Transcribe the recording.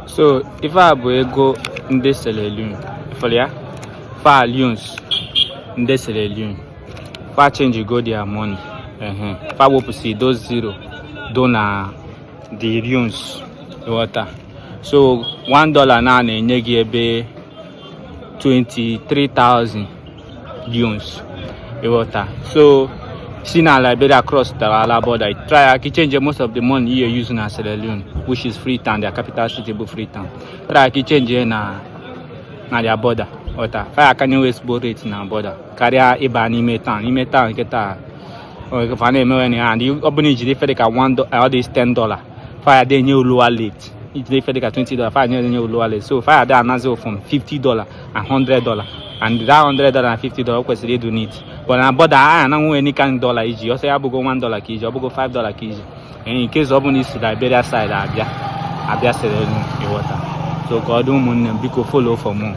So ife a bụ ego ndị Sierra Leone fọrọ ya fa leones ndị Sierra Leone fa change go their money. Ehe, fa wepụsị those zero do na the leones, ịghọta? So $1 na na-enye gị ebe 23,000 leones, ịghọta? So si na Liberia cross tara border, try ka change most of the money you use na Sierra Leone, which is Freetown, their capital city bụ Freetown. Try ka change na their border, ghọta? Fa aka na-enwe ezigbo rate na border karịa ịba n'ime town. N'ime town nkịta fa na-emewe na ya, and ọ bụrụ na ijiri ife dịka $1, all this $10, fa ya enye lower rate. Ijiri ife dịka $20, fa ya enye lower rate. So fa ya dị anazi from $50 and $100, and that $100 and $50 kwesịrị ịdụ neat. But na border a na nwe any kind dollar iji ọsọ ya bụgo $1 ka iji, ọ bụgo $5 ka iji. In case ọ bụla isi Liberia side abịa Sierra Leone, ịghọta? So ka ọ dị, ụmụnne m, biko follow for more.